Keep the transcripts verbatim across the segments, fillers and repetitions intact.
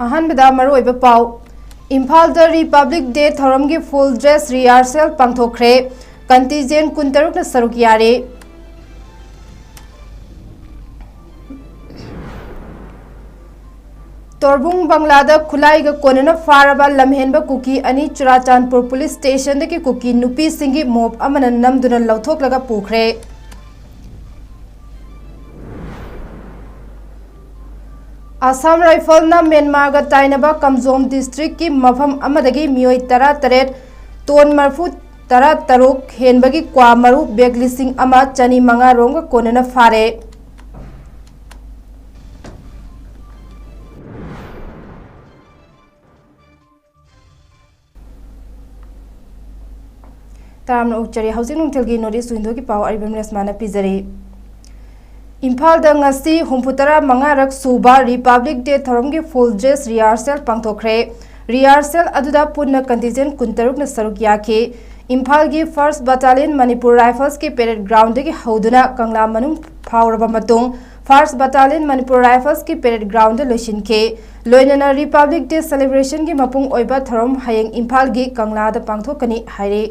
ꯑꯍꯥꯟꯕꯗ ꯃꯔꯨꯑꯣꯏꯕ ꯄꯥꯎ꯫ ꯏꯝꯐꯥꯜꯗ Republic Day ꯊꯧꯔꯝꯒꯤ full dress rehearsal ꯄꯥꯡꯊꯣꯛꯈ꯭ꯔꯦ꯫ Contingent ꯀꯨꯟꯇꯔꯨꯛꯅ ꯁꯔꯨꯛ ꯌꯥꯔꯦ꯫ ꯇꯣꯔꯕꯨꯡ ꯕꯪꯂꯥꯗ ꯈꯨꯠꯂꯥꯏꯒ ꯀꯣꯟꯅꯅ ꯐꯥꯔꯕ ꯂꯝꯍꯦꯟꯕ ꯀꯨꯀꯤ ꯑꯅꯤ ꯆꯨꯔꯥꯆꯥꯟꯄꯨꯔ police stationꯗꯒꯤ ꯀꯨꯀꯤ ꯅꯨꯄꯤꯁꯤꯡꯒꯤ mob ꯑꯃꯅ ꯅꯝꯗꯨꯅ ꯂꯧꯊꯣꯛꯂꯒ ꯄꯨꯈ꯭ꯔꯦ꯫ Assam Riflesꯅ ꯃ꯭ꯌꯥꯟꯃꯥꯔꯒ ꯇꯥꯏꯅꯕ ꯀꯝꯖꯣꯝ districtꯀꯤ ꯃꯐꯝ ꯑꯃꯗꯒꯤ ꯃꯤꯑꯣꯏ ꯇꯔꯥꯇꯔꯦꯠ, ton ꯃꯔꯤꯐꯨ ꯇꯔꯥ ꯇꯔꯨꯛ ꯍꯦꯟꯕꯒꯤ ꯀ꯭ꯋꯥ ꯃꯔꯨ bag ꯂꯤꯁꯤꯡ ꯑꯃ ꯆꯅꯤ ꯃꯉꯥ ꯔꯣꯝꯒ ꯀꯣꯟꯅꯅ ꯐꯥꯔꯦ꯫ ꯇꯔꯥꯝꯅ ꯑꯣꯛꯆꯔꯤ꯫ ꯍꯧꯖꯤꯛ ꯅꯨꯡꯊꯤꯜꯒꯤ North East Windowꯒꯤ ꯄꯥꯎ ꯑꯔꯤꯕꯝ ꯔꯦꯁꯃꯥꯅ ꯄꯤꯖꯔꯤ꯫ ꯏꯝꯐꯥꯜꯗ ꯉꯁꯤ ꯍꯨꯝꯐꯨꯇꯔꯥ ꯃꯉꯥꯔꯛ ꯁꯨꯕ Republic Day ꯊꯧꯔꯝꯒꯤ full dress rehearsal ꯄꯥꯡꯊꯣꯛꯈ꯭ꯔꯦ꯫ Rehearsal ꯑꯗꯨꯗ ꯄꯨꯟꯅ contingent ꯀꯨꯟꯇꯔꯨꯛꯅ ꯁꯔꯨꯛ ꯌꯥꯈꯤ꯫ ꯏꯝꯐꯥꯜꯒꯤ First Battalion Manipur Riflesꯀꯤ parade groundꯗꯒꯤ ꯍꯧꯗꯨꯅ ꯀꯪꯂꯥ ꯃꯅꯨꯡ ꯐꯥꯎꯔꯕ ꯃꯇꯨꯡ, First Battalion Manipur Riflesꯀꯤ parade groundꯗ ꯂꯣꯏꯁꯤꯟꯈꯤ꯫ ꯂꯣꯏꯅꯅ Republic Day celebrationꯒꯤ ꯃꯄꯨꯡ ꯑꯣꯏꯕ ꯊꯧꯔꯝ ꯍꯌꯦꯡ ꯏꯝꯐꯥꯜꯒꯤ ꯀꯪꯂꯥꯗ ꯄꯥꯡꯊꯣꯛꯀꯅꯤ ꯍꯥꯏꯔꯤ꯫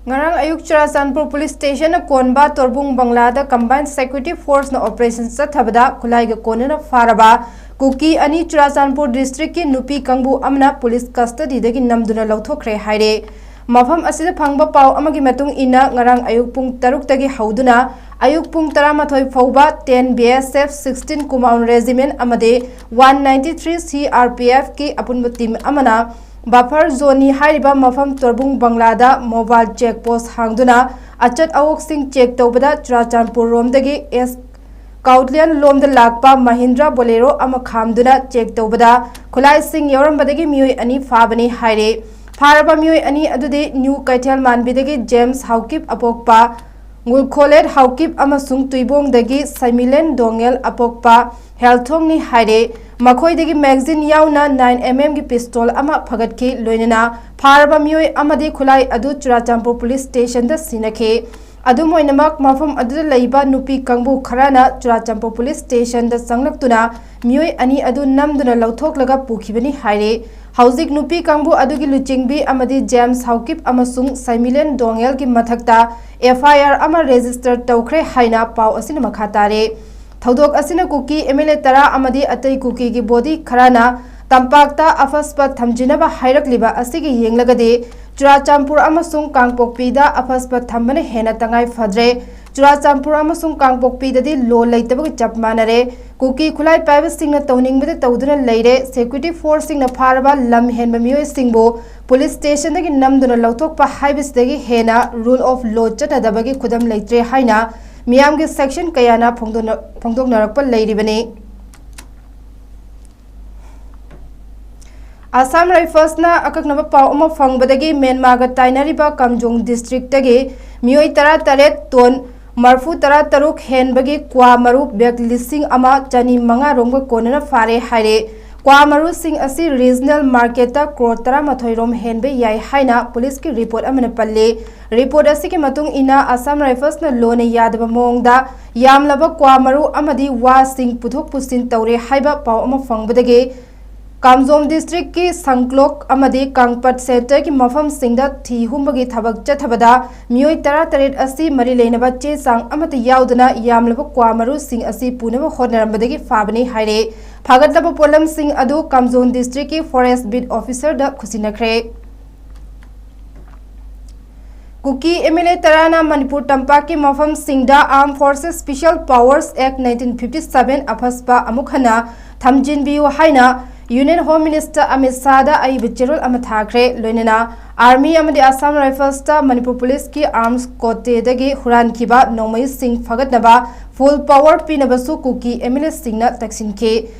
ꯉꯔꯥꯡ ꯑꯌꯨꯛ ꯆꯨꯔꯥꯆꯥꯟꯄꯨꯔ ꯄꯨꯂꯤꯁ ꯁ꯭ꯇꯦꯁꯟꯅ ꯀꯣꯟꯕ ꯇꯣꯔꯕꯨꯡ ꯕꯪꯂꯥꯗ ꯀꯝꯕꯥꯏꯟ ꯁꯦꯀ꯭ꯌꯨꯔꯤꯇꯤ ꯐꯣꯔꯁꯅ ꯑꯣꯄꯔꯦꯁꯟ ꯆꯠꯊꯕꯗ ꯈꯨꯠꯂꯥꯏꯒ ꯀꯣꯟꯅꯅ ꯐꯥꯔꯕ ꯀꯨꯀꯤ ꯑꯅꯤ ꯆꯨꯔꯥꯆꯥꯟꯄꯨꯔ ꯗꯤꯁꯇ꯭ꯔꯤꯛꯀꯤ ꯅꯨꯄꯤ ꯀꯥꯡꯕꯨ ꯑꯃꯅ ꯄꯨꯂꯤꯁ ꯀꯁꯇꯗꯤꯗꯒꯤ ꯅꯝꯗꯨꯅ ꯂꯧꯊꯣꯛꯈ꯭ꯔꯦ ꯍꯥꯏꯔꯦ꯫ ꯃꯐꯝ ꯑꯁꯤꯗ ꯐꯪꯕ ꯄꯥꯎ ꯑꯃꯒꯤ ꯃꯇꯨꯡ ꯏꯟꯅ, ꯉꯔꯥꯡ ꯑꯌꯨꯛ ꯄꯨꯡ ꯇꯔꯨꯛꯇꯒꯤ ꯍꯧꯗꯨꯅ ꯑꯌꯨꯛ ꯄꯨꯡ ꯇꯔꯥꯃꯥꯊꯣꯏ ꯐꯥꯎꯕ ten B S F sixteen Kumaon Regiment ꯑꯃꯗꯤ one ninety three C R P F ꯀꯤ ꯑꯄꯨꯟꯕ ꯇꯤꯝ ꯑꯃꯅ ꯕꯐꯔ ꯖꯣꯟꯅꯤ ꯍꯥꯏꯔꯤꯕ ꯃꯐꯝ ꯇꯣꯔꯕꯨꯡ ꯕꯪꯂꯥꯗ ꯃꯣꯕꯥꯏꯜ ꯆꯦꯛ ꯄꯣꯁ ꯍꯥꯡꯗꯨꯅ ꯑꯆꯠ ꯑꯋꯣꯛꯁꯤꯡ ꯆꯦꯛ ꯇꯧꯕꯗ ꯆꯨꯔꯥꯆꯥꯟꯄꯨꯔ ꯔꯣꯝꯗꯒꯤ ꯑꯦꯁ ꯀꯥꯎꯠꯂꯦꯟ ꯂꯣꯝꯗ ꯂꯥꯛꯄ ꯃꯍꯤꯟꯗ꯭ꯔꯥ ꯕꯣꯂꯦꯔꯣ ꯑꯃ ꯈꯥꯝꯗꯨꯅ ꯆꯦꯛ ꯇꯧꯕꯗ ꯈꯨꯠꯂꯥꯏꯁꯤꯡ ꯌꯥꯎꯔꯝꯕꯗꯒꯤ ꯃꯤꯑꯣꯏ ꯑꯅꯤ ꯐꯥꯕꯅꯤ ꯍꯥꯏꯔꯦ꯫ ꯐꯥꯔꯕ ꯃꯤꯑꯣꯏ ꯑꯅꯤ ꯑꯗꯨꯗꯤ ꯅ꯭ꯌꯨ ꯀꯩꯊꯦꯜ ꯃꯥꯟꯕꯤꯗꯒꯤ ꯖꯦꯝꯁ ꯍꯥꯎꯀꯤꯞ ꯑꯄꯣꯛꯄ, ꯉꯨꯜꯈꯣꯂꯦꯠ ꯍꯥꯎꯀꯤꯞ ꯑꯃꯁꯨꯡ ꯇꯨꯏꯕꯣꯡꯗꯒꯤ ꯁꯩꯃꯤꯂꯦꯟ ꯗꯣꯉꯦꯜ ꯑꯄꯣꯛꯄ ꯍꯦꯜꯊꯣꯡꯅꯤ ꯍꯥꯏꯔꯦ꯫ ꯃꯈꯣꯏꯗꯒꯤ ꯃꯦꯒꯖꯤꯟ ꯌꯥꯎꯅ nine M M ꯒꯤ ꯄꯤꯁꯇꯣꯜ ꯑꯃ ꯐꯒꯠꯈꯤ꯫ ꯂꯣꯏꯅꯅ ꯐꯥꯔꯕ ꯃꯤꯑꯣꯏ ꯑꯃꯗꯤ ꯈꯨꯠꯂꯥꯏ ꯑꯗꯨ ꯆꯨꯔꯥꯆꯥꯟꯄꯨꯔ ꯄꯨꯂꯤꯁ ꯁ꯭ꯇꯦꯁꯟꯗ ꯁꯤꯟꯅꯈꯤ꯫ ꯑꯗꯨꯝ ꯑꯣꯏꯅꯃꯛ, ꯃꯐꯝ ꯑꯗꯨꯗ ꯂꯩꯕ ꯅꯨꯄꯤ ꯀꯥꯡꯕꯨ ꯈꯔꯅ ꯆꯨꯔꯥꯆꯥꯟꯄꯨꯔ ꯄꯨꯂꯤꯁ ꯁ꯭ꯇꯦꯁꯟꯗ ꯆꯪꯂꯛꯇꯨꯅ ꯃꯤꯑꯣꯏ ꯑꯅꯤ ꯑꯗꯨ ꯅꯝꯗꯨꯅ ꯂꯧꯊꯣꯛꯂꯒ ꯄꯨꯈꯤꯕꯅꯤ ꯍꯥꯏꯔꯤ꯫ ꯍꯧꯖꯤꯛ ꯅꯨꯄꯤ ꯀꯥꯡꯕꯨ ꯑꯗꯨꯒꯤ ꯂꯨꯆꯤꯡꯕꯤ ꯑꯃꯗꯤ ꯖꯦꯝꯁ ꯍꯥꯎꯀꯤꯞ ꯑꯃꯁꯨꯡ ꯁꯩꯃꯤꯂꯦꯟ ꯗꯣꯉꯦꯜꯒꯤ ꯃꯊꯛꯇ F I R ꯑꯃ ꯔꯦꯖꯤꯁꯇꯔ ꯇꯧꯈ꯭ꯔꯦ ꯍꯥꯏꯅ ꯄꯥꯎ ꯑꯁꯤꯅ ꯃꯈꯥ ꯇꯥꯔꯦ꯫ ꯊꯧꯗꯣꯛ ꯑꯁꯤꯅ ꯀꯨꯀꯤ M L A ꯇꯔꯥ ꯑꯃꯗꯤ ꯑꯇꯩ ꯀꯨꯀꯤꯒꯤ ꯕꯣꯗꯤ ꯈꯔꯅ ꯇꯝꯄꯥꯛꯇ ꯑꯐꯁꯄ ꯊꯝꯖꯤꯟꯅꯕ ꯍꯥꯏꯔꯛꯂꯤꯕ ꯑꯁꯤꯒꯤ ꯌꯦꯡꯂꯒꯗꯤ, ꯆꯨꯔꯥꯆꯥꯟꯄꯨꯔ ꯑꯃꯁꯨꯡ ꯀꯥꯡꯄꯣꯛꯄꯤꯗ ꯑꯐꯁꯄ ꯊꯝꯕꯅ ꯍꯦꯟꯅ ꯇꯉꯥꯏ ꯐꯗ꯭ꯔꯦ꯫ ꯆꯨꯔꯥꯆꯥꯟꯄꯨꯔ ꯑꯃꯁꯨꯡ ꯀꯥꯡꯄꯣꯛꯄꯤꯗꯗꯤ ꯂꯣ ꯂꯩꯇꯕꯒ ꯆꯞ ꯃꯥꯟꯅꯔꯦ꯫ ꯀꯨꯀꯤ ꯈꯨꯠꯂꯥꯏ ꯄꯥꯏꯕꯁꯤꯡꯅ ꯇꯧꯅꯤꯡꯕꯗ ꯇꯧꯗꯨꯅ ꯂꯩꯔꯦ꯫ ꯁꯦꯀ꯭ꯌꯨꯔꯤꯇꯤ ꯐꯣꯔꯁꯁꯤꯡꯅ ꯐꯥꯔꯕ ꯂꯝ ꯍꯦꯟꯕ ꯃꯤꯑꯣꯏꯁꯤꯡꯕꯨ ꯄꯨꯂꯤꯁ ꯁ꯭ꯇꯦꯁꯟꯗꯒꯤ ꯅꯝꯗꯨꯅ ꯂꯧꯊꯣꯛꯄ ꯍꯥꯏꯕꯁꯤꯗꯒꯤ ꯍꯦꯟꯅ rule of law ꯆꯠꯅꯗꯕꯒꯤ ꯈꯨꯗꯝ ꯂꯩꯇ꯭ꯔꯦ ꯍꯥꯏꯅ ꯃꯤꯌꯥꯝꯒꯤ section ꯀꯌꯥꯅ ꯐꯣꯡꯗꯣꯛꯅ-, ꯐꯣꯡꯗꯣꯛꯅꯔꯛꯄ ꯂꯩꯔꯤꯕꯅꯤ꯫ ꯑꯁꯥꯝ ꯔꯥꯏꯐꯜꯁꯅ ꯑꯀꯛꯅꯕ ꯄꯥꯎ ꯑꯃ ꯐꯪꯕꯗꯒꯤ ꯃ꯭ꯌꯥꯟꯃꯥꯔꯒ ꯇꯥꯏꯅꯔꯤꯕ ꯀꯥꯝꯖꯣꯡ ꯗꯤꯁꯇ꯭ꯔꯤꯛꯇꯒꯤ ꯃꯤꯑꯣꯏ ꯇꯔꯥꯇꯔꯦꯠ ꯇꯣꯟ ꯃꯔꯐꯨ ꯇꯔꯥꯇꯔꯨꯛ ꯍꯦꯟꯕꯒꯤ ꯀ꯭ꯋꯥ ꯃꯔꯨ bag ꯂꯤꯁꯤꯡ ꯑꯃ ꯆꯅꯤ ꯃꯉꯥ ꯔꯣꯝꯒ ꯀꯣꯟꯅꯅ ꯐꯥꯔꯦ ꯍꯥꯏꯔꯦ꯫ ꯀ꯭ꯋꯥ ꯃꯔꯨꯁꯤꯡ ꯑꯁꯤ regional marketꯇ ꯀ꯭ꯔꯣꯔ ꯇꯔꯥꯃꯥꯊꯣꯏ ꯔꯣꯝ ꯍꯦꯟꯕ ꯌꯥꯏ ꯍꯥꯏꯅ ꯄꯨꯂꯤꯁꯀꯤ ꯔꯤꯄꯣꯔꯠ ꯑꯃꯅ ꯄꯜꯂꯤ꯫ ꯔꯤꯄꯣꯔꯠ ꯑꯁꯤꯒꯤ ꯃꯇꯨꯡ ꯏꯟꯅ, ꯑꯁꯥꯝ ꯔꯥꯏꯐꯜꯁꯅ ꯂꯣꯅ ꯌꯥꯗꯕ ꯃꯑꯣꯡꯗ ꯌꯥꯝꯂꯕ ꯀ꯭ꯋꯥ ꯃꯔꯨ ꯑꯃꯗꯤ ꯋꯥꯁꯤꯡ ꯄꯨꯊꯣꯛ ꯄꯨꯁꯤꯟ ꯇꯧꯔꯦ ꯍꯥꯏꯕ ꯄꯥꯎ ꯑꯃ ꯐꯪꯕꯗꯒꯤ ꯀꯥꯝꯖꯣꯡ ꯗꯤꯁꯇ꯭ꯔꯤꯛꯀꯤ ꯁꯪꯀ꯭ꯂꯣꯛ ꯑꯃꯗꯤ ꯀꯥꯡꯄꯠ ꯁꯦꯟꯇꯔꯒꯤ ꯃꯐꯝꯁꯤꯡꯗ ꯊꯤ ꯍꯨꯝꯕꯒꯤ ꯊꯕꯛ ꯆꯠꯊꯕꯗ ꯃꯤꯑꯣꯏ ꯇꯔꯥꯇꯔꯦꯠ ꯑꯁꯤ ꯃꯔꯤ ꯂꯩꯅꯕ ꯆꯦ ꯆꯥꯡ ꯑꯃꯠꯇ ꯌꯥꯎꯗꯅ ꯌꯥꯝꯂꯕ ꯀ꯭ꯋꯥ ꯃꯔꯨꯁꯤꯡ ꯑꯁꯤ ꯄꯨꯅꯕ ꯍꯣꯠꯅꯔꯝꯕꯗꯒꯤ ꯐꯥꯕꯅꯤ ꯍꯥꯏꯔꯦ꯫ ꯐꯥꯒꯠꯂꯕ ꯄꯣꯠꯂꯝꯁꯤꯡ ꯑꯗꯨ ꯀꯥꯝꯖꯣꯡ ꯗꯤꯁꯇ꯭ꯔꯤꯛꯀꯤ ꯐꯣꯔꯦꯁ ꯕꯤꯠ ꯑꯣꯐꯤꯁꯔꯗ ꯈꯨꯠꯁꯤꯟꯅꯈ꯭ꯔꯦ꯫ ꯀꯨꯀꯤ ꯑꯦꯝ ꯑꯦꯜ ꯑꯦ ꯇꯔꯥꯅ ꯃꯅꯤꯄꯨꯔ ꯇꯝꯄꯥꯛꯀꯤ ꯃꯐꯝꯁꯤꯡꯗ Armed Forces Special Powers Act nineteen fifty seven ꯑꯐꯁꯄ ꯑꯃꯨꯛ ꯍꯟꯅ ꯊꯝꯖꯤꯟꯕꯤꯌꯨ ꯍꯥꯏꯅ ꯌꯨꯅꯤꯌꯟ ꯍꯣꯝ ꯃꯤꯅꯤꯁꯇꯔ ꯑꯃꯤꯠ ꯁꯥꯍꯗ ꯑꯏꯕ ꯆꯦꯔꯣꯜ ꯑꯃ ꯊꯥꯈ꯭ꯔꯦ꯫ ꯂꯣꯏꯅꯅ ꯑꯥꯔꯃꯤ ꯑꯃꯗꯤ ꯑꯁꯥꯝ ꯔꯥꯏꯐꯜꯁꯇ ꯃꯅꯤꯄꯨꯔ ꯄꯨꯂꯤꯁꯀꯤ ꯑꯥꯔꯝꯁ ꯀꯣꯇꯦꯗꯒꯤ ꯍꯨꯔꯥꯟꯈꯤꯕ ꯅꯣꯡꯃꯩꯁꯤꯡ ꯐꯒꯠꯅꯕ ꯐꯨꯜ ꯄꯥꯋꯔ ꯄꯤꯅꯕꯁꯨ ꯀꯨꯀꯤ ꯑꯦꯝ ꯑꯦꯜ ꯑꯦꯁꯤꯡꯅ ꯇꯛꯁꯤꯟꯈꯤ꯫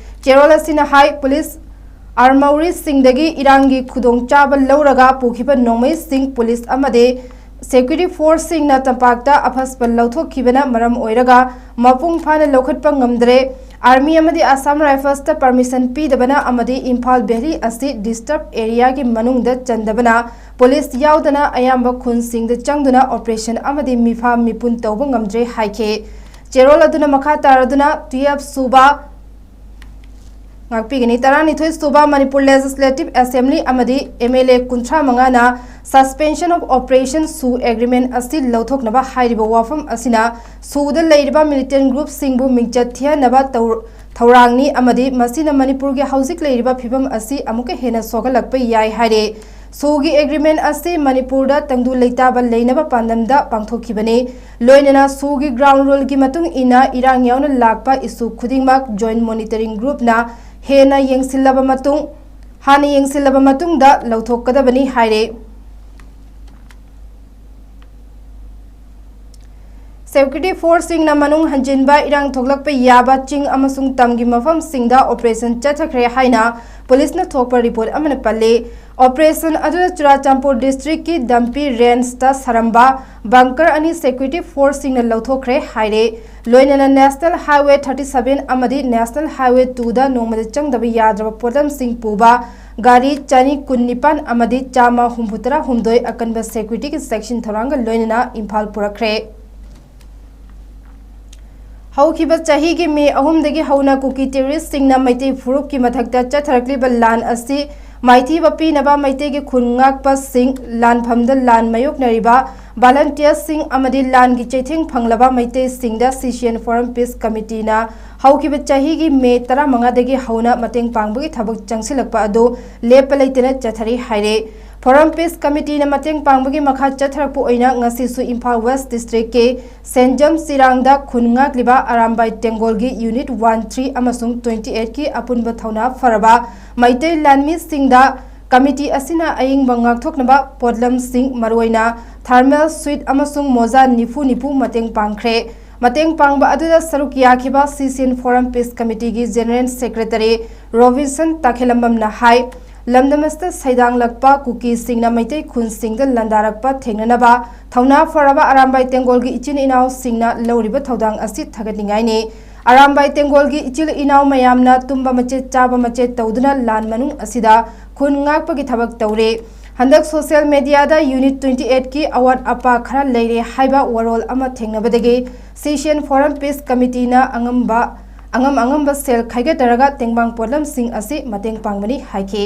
ꯆꯦꯔꯣꯜ ꯑꯁꯤꯅ ꯍꯥꯏ, ꯄꯨꯂꯤꯁ ꯑꯥꯔꯃꯧꯔꯤꯁꯤꯡꯗꯒꯤ ꯏꯔꯥꯡꯒꯤ ꯈꯨꯗꯣꯡꯆꯥꯕ ꯂꯧꯔꯒ ꯄꯨꯈꯤꯕ ꯅꯣꯡꯃꯩꯁꯤꯡ ꯄꯨꯂꯤꯁ ꯑꯃꯗꯤ ꯁꯦꯀ꯭ꯌꯨꯔꯤꯇꯤ ꯐꯣꯔꯁꯁꯤꯡꯅ ꯇꯝꯄꯥꯛꯇ ꯑꯐꯁꯄ ꯂꯧꯊꯣꯛꯈꯤꯕꯅ ꯃꯔꯝ ꯑꯣꯏꯔꯒ ꯃꯄꯨꯡ ꯐꯥꯅ ꯂꯧꯈꯠꯄ ꯉꯝꯗ꯭ꯔꯦ꯫ ꯑꯥꯔꯃꯤ ꯑꯃꯗꯤ ꯑꯁꯥꯝ ꯔꯥꯏꯐꯜꯁꯇ ꯄꯔꯃꯤꯁꯟ ꯄꯤꯗꯕꯅ ꯑꯃꯗꯤ ꯏꯝꯐꯥꯜ ꯚꯦꯂꯤ ꯑꯁꯤ ꯗꯤꯁꯇꯔꯕ ꯑꯦꯔꯤꯌꯥꯒꯤ ꯃꯅꯨꯡꯗ ꯆꯟꯗꯕꯅ ꯄꯨꯂꯤꯁ ꯌꯥꯎꯗꯅ ꯑꯌꯥꯝꯕ ꯈꯨꯟꯁꯤꯡꯗ ꯆꯪꯗꯨꯅ ꯑꯣꯄꯔꯦꯁꯟ ꯑꯃꯗꯤ ꯃꯤꯐꯥ ꯃꯤꯄꯨꯟ ꯇꯧꯕ ꯉꯝꯗ꯭ꯔꯦ ꯍꯥꯏꯈꯤ꯫ ꯆꯦꯔꯣꯜ ꯑꯗꯨꯅ ꯃꯈꯥ ꯇꯥꯔꯗꯨꯅ ꯇꯨꯌꯦꯜꯐ ꯁꯨꯕ ꯉꯥꯛꯄꯤꯒꯅꯤ꯫ ꯇꯔꯥꯅꯤꯊꯣꯏ ꯁꯨꯕ ꯃꯅꯤꯄꯨꯔ ꯂꯦꯖꯤꯁꯂꯦꯇꯤꯚ ꯑꯦꯁꯦꯝꯕ꯭ꯂꯤ ꯑꯃꯗꯤ ꯑꯦꯝ ꯑꯦꯜ ꯑꯦ ꯀꯨꯟꯊ꯭ꯔꯥ ꯃꯉꯥꯅ Suspension of Operation ꯁꯨ ꯑꯦꯒ꯭ꯔꯤꯃꯦꯟ ꯑꯁꯤ ꯂꯧꯊꯣꯛꯅꯕ ꯍꯥꯏꯔꯤꯕ ꯋꯥꯐꯝ ꯑꯁꯤꯅ ꯁꯨꯗ ꯂꯩꯔꯤꯕ ꯃꯤꯂꯤꯇꯦꯟ ꯒ꯭ꯔꯨꯞꯁꯤꯡꯕꯨ ꯃꯤꯡꯆꯠ ꯊꯤꯍꯟꯅꯕ ꯇꯧ-, ꯊꯧꯔꯥꯡꯅꯤ ꯑꯃꯗꯤ ꯃꯁꯤꯅ ꯃꯅꯤꯄꯨꯔꯒꯤ ꯍꯧꯖꯤꯛ ꯂꯩꯔꯤꯕ ꯐꯤꯕꯝ ꯑꯁꯤ ꯑꯃꯨꯛꯀ ꯍꯦꯟꯅ ꯁꯣꯛꯍꯜꯂꯛꯄ ꯌꯥꯏ ꯍꯥꯏꯔꯦ꯫ ꯁꯨꯒꯤ ꯑꯦꯒ꯭ꯔꯤꯃꯦꯟ ꯑꯁꯤ ꯃꯅꯤꯄꯨꯔꯗ ꯇꯪꯗꯨ ꯂꯩꯇꯥꯕ ꯂꯩꯅꯕ ꯄꯥꯟꯗꯝꯗ ꯄꯥꯡꯊꯣꯛꯈꯤꯕꯅꯤ꯫ ꯂꯣꯏꯅꯅ ꯁꯨꯒꯤ ꯒ꯭ꯔꯥꯎꯟ ꯔꯨꯜꯒꯤ ꯃꯇꯨꯡ ꯏꯟꯅ ꯏꯔꯥꯡ ꯌꯥꯎꯅ ꯂꯥꯛꯄ ꯏꯁꯨ ꯈꯨꯗꯤꯡꯃꯛ ꯖꯣꯏꯟ ꯃꯣꯅꯤꯇꯔꯤꯡ ꯒ꯭ꯔꯨꯞꯅ ꯍꯦꯟꯅ ꯌꯦꯡꯁꯤꯜꯂꯕ ꯃꯇꯨꯡ, ꯍꯥꯟꯅ ꯌꯦꯡꯁꯤꯜꯂꯕ ꯃꯇꯨꯡꯗ ꯂꯧꯊꯣꯛꯀꯗꯕꯅꯤ ꯍꯥꯏꯔꯦ꯫ ꯁꯦꯀ꯭ꯌꯨꯔꯤꯇꯤ ꯐꯣꯔꯁꯁꯤꯡꯅ ꯃꯅꯨꯡ ꯍꯟꯖꯤꯟꯕ ꯏꯔꯥꯡ ꯊꯣꯛꯂꯛꯄ ꯌꯥꯕ ꯆꯤꯡ ꯑꯃꯁꯨꯡ ꯇꯝꯒꯤ ꯃꯐꯝꯁꯤꯡꯗ ꯑꯣꯄꯔꯦꯁꯟ ꯆꯠꯊꯈ꯭ꯔꯦ ꯍꯥꯏꯅ ꯄꯨꯂꯤꯁꯅ ꯊꯣꯛꯄ ꯔꯤꯄꯣꯔꯠ ꯑꯃꯅ ꯄꯜꯂꯤ꯫ ꯑꯣꯄꯔꯦꯁꯟ ꯑꯗꯨꯗ ꯆꯨꯔꯥꯆꯥꯟꯄꯨꯔ ꯗꯤꯁꯇ꯭ꯔꯤꯛꯀꯤ ꯗꯝꯄꯤ ꯔꯦꯟꯖꯇ ꯁꯥꯔꯝꯕ ꯕꯪꯀꯔ ꯑꯅꯤ ꯁꯦꯀ꯭ꯌꯨꯔꯤꯇꯤ ꯐꯣꯔꯁꯁꯤꯡꯅ ꯂꯧꯊꯣꯛꯈ꯭ꯔꯦ ꯍꯥꯏꯔꯦ꯫ ꯂꯣꯏꯅꯅ National Highway thirty seven ꯑꯃꯗꯤ National Highway two ꯗ ꯅꯣꯡꯃꯗ ꯆꯪꯗꯕ ꯌꯥꯗ꯭ꯔꯕ ꯄꯣꯠꯂꯝꯁꯤꯡ ꯄꯨꯕ ꯒꯥꯔꯤ ꯆꯅꯤ ꯀꯨꯟꯅꯤꯄꯥꯟ ꯑꯃꯗꯤ ꯆꯥꯝꯃ ꯍꯨꯝꯐꯨꯇꯔꯥ ꯍꯨꯝꯗꯣꯏ ꯑꯀꯟꯕ ꯁꯦꯀ꯭ꯌꯨꯔꯤꯇꯤꯒꯤ ꯆꯦꯛꯁꯤꯟ ꯊꯧꯔꯥꯡꯒ ꯂꯣꯏꯅꯅ ꯏꯝꯐꯥꯜ ꯄꯨꯔꯛꯈ꯭ꯔꯦ꯫ ꯍꯧꯈꯤꯕ ꯆꯍꯤꯒꯤ ꯃꯦ ꯑꯍꯨꯝꯗꯒꯤ ꯍꯧꯅ ꯀꯨꯀꯤ ꯇꯦꯔꯣꯔꯤꯁꯁꯤꯡꯅ ꯃꯩꯇꯩ ꯐꯨꯔꯨꯞꯀꯤ ꯃꯊꯛꯇ ꯆꯠꯊꯔꯛꯂꯤꯕ ꯂꯥꯟ ꯑꯁꯤ ꯃꯥꯏꯊꯤꯕ ꯄꯤꯅꯕ ꯃꯩꯇꯩꯒꯤ ꯈꯨꯟ ꯉꯥꯛꯄꯁꯤꯡ, ꯂꯥꯟꯐꯝꯗ ꯂꯥꯟ ꯃꯥꯌꯣꯛꯅꯔꯤꯕ ꯚꯣꯂꯨꯟꯇꯤꯌꯔꯁꯤꯡ ꯑꯃꯗꯤ ꯂꯥꯟꯒꯤ ꯆꯩꯊꯦꯡ ꯐꯪꯂꯕ ꯃꯩꯇꯩꯁꯤꯡꯗ ꯁꯤꯁꯤꯑꯦꯟ ꯐꯣꯔꯝ ꯄꯤꯁ ꯀꯃꯤꯇꯤꯅ ꯍꯧꯈꯤꯕ ꯆꯍꯤꯒꯤ ꯃꯦ ꯇꯔꯥꯃꯉꯥꯗꯒꯤ ꯍꯧꯅ ꯃꯇꯦꯡ ꯄꯥꯡꯕꯒꯤ ꯊꯕꯛ ꯆꯪꯁꯤꯜꯂꯛꯄ ꯑꯗꯨ ꯂꯦꯞꯄ ꯂꯩꯇꯅ ꯆꯠꯊꯔꯤ ꯍꯥꯏꯔꯦ꯫ ꯐꯣꯔꯝ ꯄꯤꯁ ꯀꯃꯤꯇꯤꯅ ꯃꯇꯦꯡ ꯄꯥꯡꯕꯒꯤ ꯃꯈꯥ ꯆꯠꯊꯔꯛꯄ ꯑꯣꯏꯅ ꯉꯁꯤꯁꯨ ꯏꯝꯐꯥꯜ ꯋꯦꯁ ꯗꯤꯁꯇ꯭ꯔꯤꯛꯀꯤ ꯁꯦꯟꯖꯝ ꯆꯤꯔꯥꯡꯗ ꯈꯨꯟ ꯉꯥꯛꯂꯤꯕ ꯑꯔꯥꯝꯕꯥꯏ ꯇꯦꯡꯒꯣꯜꯒꯤ ꯌꯨꯅꯤꯠ ꯋꯥꯟ, ꯊ꯭ꯔꯤ ꯑꯃꯁꯨꯡ ꯇ꯭ꯋꯦꯟꯇꯤ ꯑꯩꯠꯀꯤ ꯑꯄꯨꯟꯕ ꯊꯧꯅꯥ ꯐꯔꯕ ꯃꯩꯇꯩ ꯂꯥꯟꯃꯤꯁꯤꯡꯗ ꯀꯃꯤꯇꯤ ꯑꯁꯤꯅ ꯑꯏꯪꯕ ꯉꯥꯛꯊꯣꯛꯅꯕ ꯄꯣꯠꯂꯝꯁꯤꯡ, ꯃꯔꯨꯑꯣꯏꯅ ꯊꯔꯃꯦꯜ ꯁꯨꯠ ꯑꯃꯁꯨꯡ ꯃꯣꯖꯥ ꯅꯤꯐꯨ ꯅꯤꯐꯨ ꯃꯇꯦꯡ ꯄꯥꯡꯈ꯭ꯔꯦ꯫ ꯃꯇꯦꯡ ꯄꯥꯡꯕ ꯑꯗꯨꯗ ꯁꯔꯨꯛ ꯌꯥꯈꯤꯕ ꯁꯤꯁꯤꯑꯦꯟ ꯐꯣꯔꯝ ꯄꯤꯁ ꯀꯃꯤꯇꯤꯒꯤ ꯖꯦꯅꯔꯦꯜ ꯁꯦꯀ꯭ꯔꯦꯇꯔꯤ ꯔꯣꯕꯤꯟꯁꯟ ꯇꯈꯦꯂꯝꯕꯝꯅ ꯍꯥꯏ, ꯂꯝꯗꯝ ꯑꯁꯤꯗ ꯁꯩꯗꯥꯡꯂꯛꯄ ꯀꯨꯀꯤꯁꯤꯡꯅ ꯃꯩꯇꯩ ꯈꯨꯟꯁꯤꯡꯗ ꯂꯥꯟꯗꯥꯔꯛꯄ ꯊꯦꯡꯅꯅꯕ ꯊꯧꯅꯥ ꯐꯔꯕ ꯑꯔꯥꯝꯕꯥꯏ ꯇꯦꯡꯒꯣꯜꯒꯤ ꯏꯆꯤꯟ ꯏꯅꯥꯎꯁꯤꯡꯅ ꯂꯧꯔꯤꯕ ꯊꯧꯗꯥꯡ ꯑꯁꯤ ꯊꯥꯒꯠꯅꯤꯡꯉꯥꯏꯅꯤ꯫ ꯑꯔꯥꯝꯕꯥꯏ ꯇꯦꯡꯒꯣꯜꯒꯤ ꯏꯆꯤꯜ ꯏꯅꯥꯎ ꯃꯌꯥꯝꯅ ꯇꯨꯝꯕ ꯃꯆꯦꯠ ꯆꯥꯕ ꯃꯆꯦꯠ ꯇꯧꯗꯨꯅ ꯂꯥꯟ ꯃꯅꯨꯡ ꯑꯁꯤꯗ ꯈꯨꯟ ꯉꯥꯛꯄꯒꯤ ꯊꯕꯛ ꯇꯧꯔꯤ꯫ ꯍꯟꯗꯛ ꯁꯣꯁꯤꯌꯦꯜ ꯃꯦꯗꯤꯌꯥꯗ ꯌꯨꯅꯤꯠ ꯇ꯭ꯋꯦꯟꯇꯤ ꯑꯩꯠꯀꯤ ꯑꯋꯥꯠ ꯑꯄꯥ ꯈꯔ ꯂꯩꯔꯦ ꯍꯥꯏꯕ ꯋꯥꯔꯣꯜ ꯑꯃ ꯊꯦꯡꯅꯕꯗꯒꯤ ꯁꯤꯁꯤꯑꯦꯟ ꯐꯣꯔꯝ ꯄꯤꯁ ꯀꯃꯤꯇꯤꯅ ꯑꯉꯝꯕ, ꯑꯉꯝ ꯑꯉꯝꯕ ꯁꯦꯜ ꯈꯥꯏꯒꯠꯅꯔꯒ ꯇꯦꯡꯕꯥꯡ ꯄꯣꯠꯂꯝꯁꯤꯡ ꯑꯁꯤ ꯃꯇꯦꯡ ꯄꯥꯡꯕꯅꯤ ꯍꯥꯏꯈꯤ꯫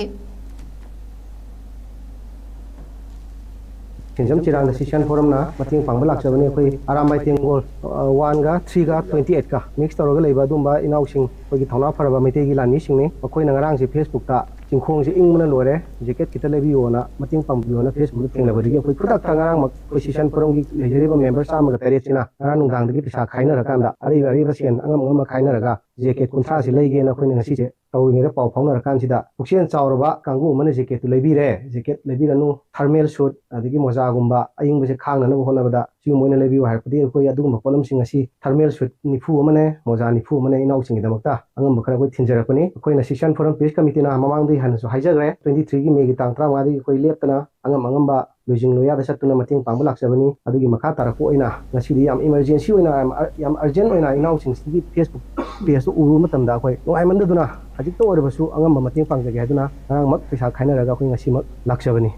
ꯁꯦꯟꯖꯝ ꯆꯤꯔꯥꯡꯗ ꯁꯤꯁꯤꯑꯦꯟ ꯐꯣꯔꯝꯅ ꯃꯇꯦꯡ ꯄꯥꯡꯕ ꯂꯥꯛꯆꯕꯅꯤ꯫ ꯑꯩꯈꯣꯏ ꯑꯔꯥꯝꯕꯥꯏ ꯇꯦꯡꯒꯣꯜ, ꯑ, ꯋꯥꯟꯒ ꯊ꯭ꯔꯤꯒ ꯇ꯭ꯋꯦꯟꯇꯤ ꯑꯩꯠꯀ ꯃꯤꯛꯁ ꯇꯧꯔꯒ ꯂꯩꯕ ꯑꯗꯨꯝꯕ ꯏꯅꯥꯎꯁꯤꯡ, ꯑꯩꯈꯣꯏꯒꯤ ꯊꯧꯅꯥ ꯐꯔꯕ ꯃꯩꯇꯩꯒꯤ ꯂꯥꯟꯃꯤꯁꯤꯡꯅꯤ꯫ ꯃꯈꯣꯏꯅ ꯉꯔꯥꯡꯁꯦ ꯐꯦꯁꯕꯨꯛꯇ "ꯆꯤꯡꯈꯣꯡꯁꯦ ꯏꯪꯕꯅ ꯂꯣꯏꯔꯦ, ꯖꯦꯀꯦꯠ ꯈꯤꯇ ꯂꯩꯕꯤꯌꯣꯅ ꯃꯇꯦꯡ ꯄꯥꯡꯕꯤꯌꯣꯅ" ꯐꯦꯁꯕꯨꯛꯇ ꯊꯦꯡꯅꯕꯗꯒꯤ ꯑꯩꯈꯣꯏ ꯈꯨꯗꯛꯇ ꯉꯔꯥꯡꯃꯛ ꯑꯩꯈꯣꯏ ꯁꯤꯁꯤꯑꯦꯟ ꯐꯣꯔꯝꯒꯤ ꯂꯩꯖꯔꯤꯕ ꯃꯦꯝꯕꯔ ꯆꯥꯝꯃꯒ ꯇꯔꯦꯠꯁꯤꯅ ꯉꯔꯥꯡ ꯅꯨꯡꯗꯥꯡꯗꯒꯤ ꯄꯩꯁꯥ ꯈꯥꯏꯅꯔꯀꯥꯟꯗ ꯑꯔꯩꯕ ꯑꯔꯩꯕ ꯁꯦꯟ ꯑꯉꯝ ꯑꯉꯝꯕ ꯈꯥꯏꯅꯔꯒ ꯖꯦꯀꯦꯠ ꯀꯨꯟꯊ꯭ꯔꯥꯁꯤ ꯂꯩꯒꯦꯅ ꯑꯩꯈꯣꯏꯅ ꯉꯁꯤꯁꯦ ꯇꯧꯔꯤꯉꯩꯗ ꯄꯥꯎ ꯐꯥꯎꯅꯔꯀꯥꯟꯁꯤꯗ ꯄꯨꯛꯆꯦꯜ ꯆꯥꯎꯔꯕ ꯀꯥꯡꯕꯨ ꯑꯃꯅ ꯖꯦꯀꯦꯠꯇꯨ ꯂꯩꯕꯤꯔꯦ꯫ ꯖꯦꯀꯦꯠ ꯂꯩꯕꯤꯔꯅꯨ, ꯊꯔꯃꯦꯜ ꯁꯨꯠ, ꯑꯗꯒꯤ ꯃꯣꯖꯥꯒꯨꯝꯕ ꯑꯏꯪꯕꯁꯦ ꯈꯥꯡꯅꯅꯕ ꯍꯣꯠꯅꯕꯗ ꯁꯤꯒꯨꯝꯕ ꯑꯣꯏꯅ ꯂꯩꯕꯤꯌꯨ ꯍꯥꯏꯔꯛꯄꯗꯒꯤ ꯑꯩꯈꯣꯏ ꯑꯗꯨꯒꯨꯝꯕ ꯄꯣꯠꯂꯝꯁꯤꯡ ꯑꯁꯤ ꯊꯔꯃꯦꯜ ꯁꯨꯠ ꯅꯤꯐꯨ ꯑꯃꯅꯦ, ꯃꯣꯖꯥ ꯅꯤꯐꯨ ꯑꯃꯅꯦ ꯏꯅꯥꯎꯁꯤꯡꯒꯤꯗꯃꯛꯇ ꯑꯉꯝꯕ ꯈꯔ ꯑꯩꯈꯣꯏ ꯊꯤꯟꯖꯔꯛꯄꯅꯤ꯫ ꯑꯩꯈꯣꯏꯅ ꯁꯤꯁꯤꯑꯦꯟ ꯐꯣꯔꯝ ꯄꯤꯁ ꯀꯃꯤꯇꯤꯅ ꯃꯃꯥꯡꯗꯒꯤ ꯍꯥꯟꯅꯁꯨ ꯍꯥꯏꯖꯈ꯭ꯔꯦ, ꯇ꯭ꯋꯦꯟꯇꯤ ꯊ꯭ꯔꯤꯒꯤ ꯃꯦꯒꯤ ꯇꯥꯡ ꯇꯔꯥꯃꯉꯥꯗꯒꯤ ꯑꯩꯈꯣꯏ ꯂꯦꯞꯇꯅ ꯑꯉꯝ ꯑꯉꯝꯕ ꯂꯣꯏꯖꯤꯡ ꯂꯣꯏꯌꯥꯗ ꯆꯠꯇꯨꯅ ꯃꯇꯦꯡ ꯄꯥꯡꯕ ꯂꯥꯛꯆꯕꯅꯤ꯫ ꯑꯗꯨꯒꯤ ꯃꯈꯥ ꯇꯥꯔꯛꯄ ꯑꯣꯏꯅ ꯉꯁꯤꯗꯤ ꯌꯥꯝ ꯏꯃꯔꯖꯦꯟꯁꯤ ꯑꯣꯏꯅ, ꯌꯥꯝ ꯑꯔ-, ꯌꯥꯝ ꯑꯔꯖꯦꯟ ꯑꯣꯏꯅ ꯏꯅꯥꯎꯁꯤꯡꯁꯤꯒꯤ ꯐꯦꯁꯕꯨꯛ ꯄꯦꯖꯇꯨ ꯎꯔꯨꯕ ꯃꯇꯝꯗ ꯑꯩꯈꯣꯏ ꯅꯨꯡꯉꯥꯏꯃꯟꯗꯗꯨꯅ ꯍꯧꯖꯤꯛꯇ ꯑꯣꯏꯔꯕꯁꯨ ꯑꯉꯝꯕ ꯃꯇꯦꯡ ꯄꯥꯡꯖꯒꯦ ꯍꯥꯏꯗꯨꯅ ꯉꯔꯥꯡꯃꯛ ꯄꯩꯁꯥ ꯈꯥꯏꯅꯔꯒ ꯑꯩꯈꯣꯏ ꯉꯁꯤꯃꯛ ꯂꯥꯛꯆꯕꯅꯤ꯫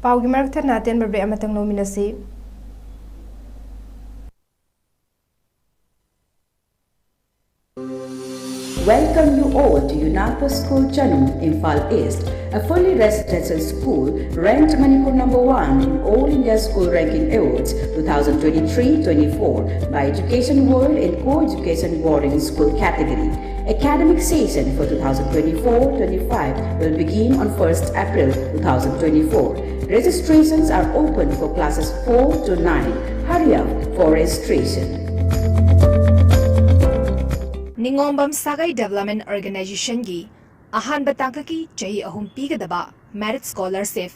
ꯄꯥꯎꯒꯤ ꯃꯔꯛ ꯊꯠꯅ ꯑꯇꯦꯟꯕ ꯕ꯭ꯔꯦꯛ ꯑꯃꯇꯪ ꯂꯧꯃꯤꯟꯅꯁꯤ꯫ Welcome you all to Yunapa School Chanung, Imphal East, a fully residential school ranked Manipur number one in All India School Ranking Awards two thousand twenty-three twenty-four by Education World in Co-Education Boarding School category. Academic session for two thousand twenty-four twenty-five will begin on first April two thousand twenty-four. Registrations are open for classes four to nine. Hurry up for registration. ꯅꯤꯉꯣꯝꯕꯝ ꯁꯥꯒꯩ development ꯑꯣꯔꯒꯅꯥꯏꯖꯦꯁꯟꯒꯤ ꯑꯍꯥꯟꯕ ꯇꯥꯡꯀꯛꯀꯤ ꯆꯍꯤ ꯑꯍꯨꯝ ꯄꯤꯒꯗꯕ merit scholarship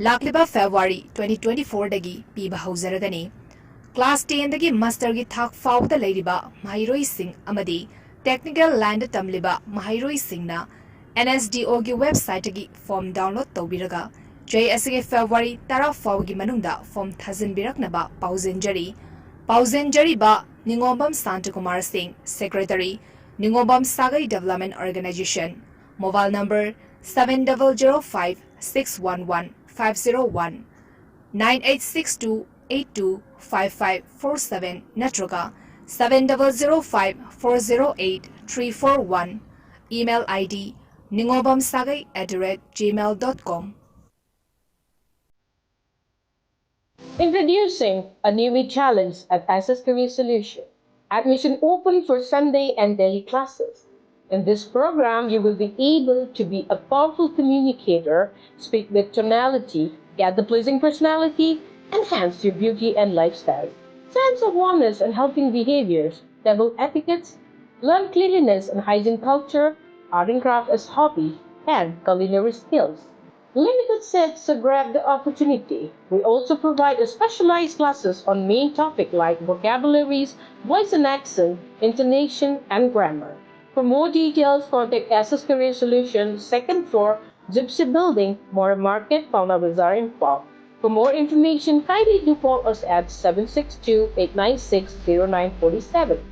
ꯂꯥꯛꯂꯤꯕ February twenty twenty-fourꯗꯒꯤ ꯄꯤꯕ ꯍꯧꯖꯔꯒꯅꯤ꯫ Class ꯇꯦꯟꯗꯒꯤ ꯃꯥꯁꯇꯔꯒꯤ ꯊꯥꯛ ꯐꯥꯎꯕꯗ ꯂꯩꯔꯤꯕ ꯃꯍꯩꯔꯣꯏꯁꯤꯡ ꯑꯃꯗꯤ ꯇꯦꯛꯅꯤꯀꯦꯜ ꯂꯥꯏꯟꯗ ꯇꯝꯂꯤꯕ ꯃꯍꯩꯔꯣꯏꯁꯤꯡꯅ NSDOꯒꯤ ꯋꯦꯕꯁꯥꯏꯠꯇꯒꯤ ꯐꯣꯔꯝ ꯗꯥꯎꯟꯂꯣꯗ ꯇꯧꯕꯤꯔꯒ ꯆꯍꯤ ꯑꯁꯤꯒꯤ ꯐꯦꯕ꯭ꯔꯨꯋꯥꯔꯤ ꯇꯔꯥ ꯐꯥꯎꯕꯒꯤ ꯃꯅꯨꯡꯗ ꯐꯣꯔꯝ ꯊꯥꯖꯤꯟꯕꯤꯔꯛꯅꯕ ꯄꯥꯎꯖꯦꯟꯖꯔꯤ꯫ ꯄꯥꯎꯖꯦꯟꯖꯔꯤꯕ ꯅꯤꯉꯣꯝꯕꯝ ꯁꯥꯟꯇꯀꯨꯃꯥꯔ ꯁꯤꯡ, ꯁꯦꯀ꯭ꯔꯦꯇꯔꯤ, ꯅꯤꯉꯣꯝꯕꯝ ꯁꯥꯒꯩ development organisation. Mobile number seven double zero five six one one five zero one, nine eight six two eight two five five four seven ꯅꯠꯇ꯭ꯔꯒ seven double zero five four zero eight three four one꯫ Email ID ningobamsagai at the rate gmail dot com. Introducing a newbie challenge at S S Career Solution. Admission open for Sunday and daily classes. In this program, you will be able to be a powerful communicator, speak with tonality, get the pleasing personality, enhance your beauty and lifestyle, sense of wellness and helping behaviors, table etiquettes, learn cleanliness and hygiene culture, art and craft as hobby, and culinary skills. Limited seats, so grab the opportunity. We also provide a specialized classes on main topic like vocabularies, voice and accent, intonation, and grammar. For more details, contact S S Career Solutions, second floor, Gypsy Building, Mora Market, Paona Bazar, Imphal. For more information, kindly do call us at seven six two eight nine six zero nine forty seven.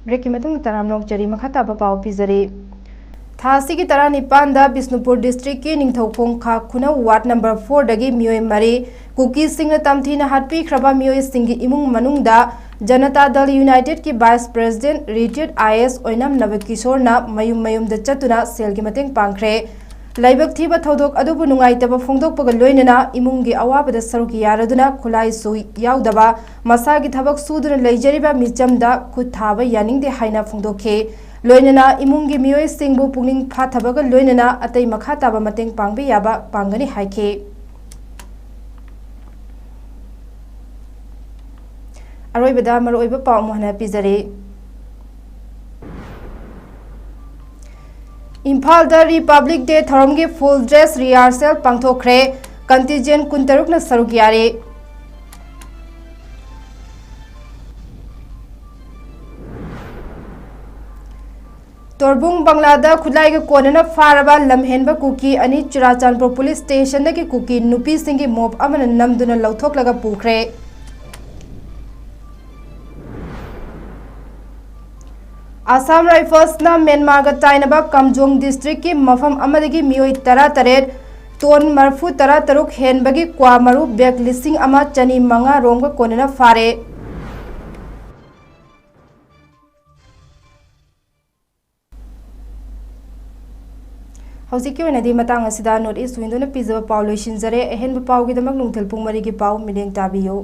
ꯕ꯭ꯔꯦꯛꯀꯤ ꯃꯇꯨꯡꯗ ꯇꯔꯥꯝꯅ ꯑꯣꯛꯆꯔꯤ꯫ ꯃꯈꯥ ꯇꯥꯕ ꯄꯥꯎ ꯄꯤꯖꯔꯤ꯫ ꯊꯥ ꯑꯁꯤꯒꯤ ꯇꯔꯥꯅꯤꯄꯥꯟꯗ ꯕꯤꯁꯅꯨꯄꯨꯔ ꯗꯤꯁꯇ꯭ꯔꯤꯛꯀꯤ ꯅꯤꯡꯊꯧꯈꯣꯡ ꯈꯥ ꯈꯨꯅꯧ ward number ꯐꯣꯔꯗꯒꯤ ꯃꯤꯑꯣꯏ ꯃꯔꯤ ꯀꯨꯀꯤꯁꯤꯡꯅ ꯇꯝꯊꯤꯅ ꯍꯥꯠꯄꯤꯈ꯭ꯔꯕ ꯃꯤꯑꯣꯏꯁꯤꯡꯒꯤ ꯏꯃꯨꯡ ꯃꯅꯨꯡꯗ ꯖꯅꯇꯥ ꯗꯜ ꯌꯨꯅꯥꯏꯇꯦꯗꯀꯤ vice president ꯔꯤꯇꯥꯌꯔꯗ I A S ꯑꯣꯏꯅꯝ ꯅꯕꯀꯤꯁꯣꯔꯅ ꯃꯌꯨꯝ ꯃꯌꯨꯝꯗ ꯆꯠꯇꯨꯅ ꯁꯦꯜꯒꯤ ꯃꯇꯦꯡ ꯄꯥꯡꯈ꯭ꯔꯦ꯫ ꯂꯥꯏꯕꯛ ꯊꯤꯕ ꯊꯧꯗꯣꯛ ꯑꯗꯨꯕꯨ ꯅꯨꯡꯉꯥꯏꯇꯕ ꯐꯣꯡꯗꯣꯛꯄꯒ ꯂꯣꯏꯅꯅ ꯏꯃꯨꯡꯒꯤ ꯑꯋꯥꯕꯗ ꯁꯔꯨꯛ ꯌꯥꯔꯗꯨꯅ ꯈꯨꯠꯂꯥꯏꯁꯨ ꯌꯥꯎꯗꯕ ꯃꯁꯥꯒꯤ ꯊꯕꯛ ꯁꯨꯗꯨꯅ ꯂꯩꯖꯔꯤꯕ ꯃꯤꯆꯝꯗ ꯈꯨꯠ ꯊꯥꯕ ꯌꯥꯅꯤꯡꯗꯦ ꯍꯥꯏꯅ ꯐꯣꯡꯗꯣꯛꯈꯤ꯫ ꯂꯣꯏꯅꯅ ꯏꯃꯨꯡꯒꯤ ꯃꯤꯑꯣꯏꯁꯤꯡꯕꯨ ꯄꯨꯛꯅꯤꯡ ꯐꯥꯊꯕꯒ ꯂꯣꯏꯅꯅ ꯑꯇꯩ ꯃꯈꯥ ꯇꯥꯕ ꯃꯇꯦꯡ ꯄꯥꯡꯕ ꯌꯥꯕ ꯄꯥꯡꯒꯅꯤ ꯍꯥꯏꯈꯤ꯫ ꯑꯔꯣꯏꯕꯗ ꯃꯔꯨꯑꯣꯏꯕ ꯄꯥꯎ ꯑꯃꯨꯛ ꯍꯟꯅ ꯄꯤꯖꯔꯤ꯫ ꯏꯝꯐꯥꯜꯗ ꯔꯤꯄꯕ꯭ꯂꯤꯛ ꯗꯦ ꯊꯧꯔꯝꯒꯤ ꯐꯨꯜ ꯗ꯭ꯔꯦꯁ ꯔꯤꯍꯥꯔꯁꯦꯜ ꯄꯥꯡꯊꯣꯛꯈ꯭ꯔꯦ꯫ ꯀꯟꯇꯤꯟꯖꯦꯟ ꯀꯨꯟꯇꯔꯨꯛꯅ ꯁꯔꯨꯛ ꯌꯥꯔꯤ꯫ ꯇꯣꯔꯕꯨꯡ ꯕꯪꯂꯥꯗ ꯈꯨꯠꯂꯥꯏꯒ ꯀꯣꯟꯅꯅ ꯐꯥꯔꯕ ꯂꯝꯍꯦꯟꯕ ꯀꯨꯀꯤ ꯑꯅꯤ ꯆꯨꯔꯥꯆꯥꯟꯄꯨꯔ ꯄꯨꯂꯤꯁ ꯁ꯭ꯇꯦꯁꯟꯗꯒꯤ ꯀꯨꯀꯤ ꯅꯨꯄꯤꯁꯤꯡꯒꯤ ꯃꯣꯞ ꯑꯃꯅ ꯅꯝꯗꯨꯅ ꯂꯧꯊꯣꯛꯂꯒ ꯄꯨꯈ꯭ꯔꯦ꯫ ꯑꯁꯥꯝ ꯔꯥꯏꯐꯜꯁꯅ ꯃ꯭ꯌꯥꯟꯃꯥꯔꯒ ꯇꯥꯏꯅꯕ ꯀꯝꯖꯣꯡ ꯗꯤꯁꯇ꯭ꯔꯤꯛꯀꯤ ꯃꯐꯝ ꯑꯃꯗꯒꯤ ꯃꯤꯑꯣꯏ ꯇꯔꯥꯇꯔꯦꯠ, ꯇꯣꯟ ꯃꯔꯐꯨ ꯇꯔꯥꯇꯔꯨꯛ ꯍꯦꯟꯕꯒꯤ ꯀ꯭ꯋꯥ ꯃꯔꯨ ꯕꯦꯒ ꯂꯤꯁꯤꯡ ꯑꯃ ꯆꯅꯤ ꯃꯉꯥ ꯔꯣꯝꯒ ꯀꯣꯟꯅꯅ ꯐꯥꯔꯦ꯫ ꯍꯧꯖꯤꯛꯀꯤ ꯑꯣꯏꯅꯗꯤ ꯃꯇꯥꯡ ꯑꯁꯤꯗ North East Window ꯅ ꯄꯤꯖꯕ ꯄꯥꯎ ꯂꯣꯏꯁꯤꯟꯖꯔꯦ꯫ ꯑꯍꯦꯟꯕ ꯄꯥꯎꯒꯤꯗꯃꯛ ꯅꯨꯡꯊꯤꯜ ꯄꯨꯡ ꯃꯔꯤꯒꯤ ꯄꯥꯎ ꯃꯤꯠꯌꯦꯡ ꯇꯥꯕꯤꯌꯨ꯫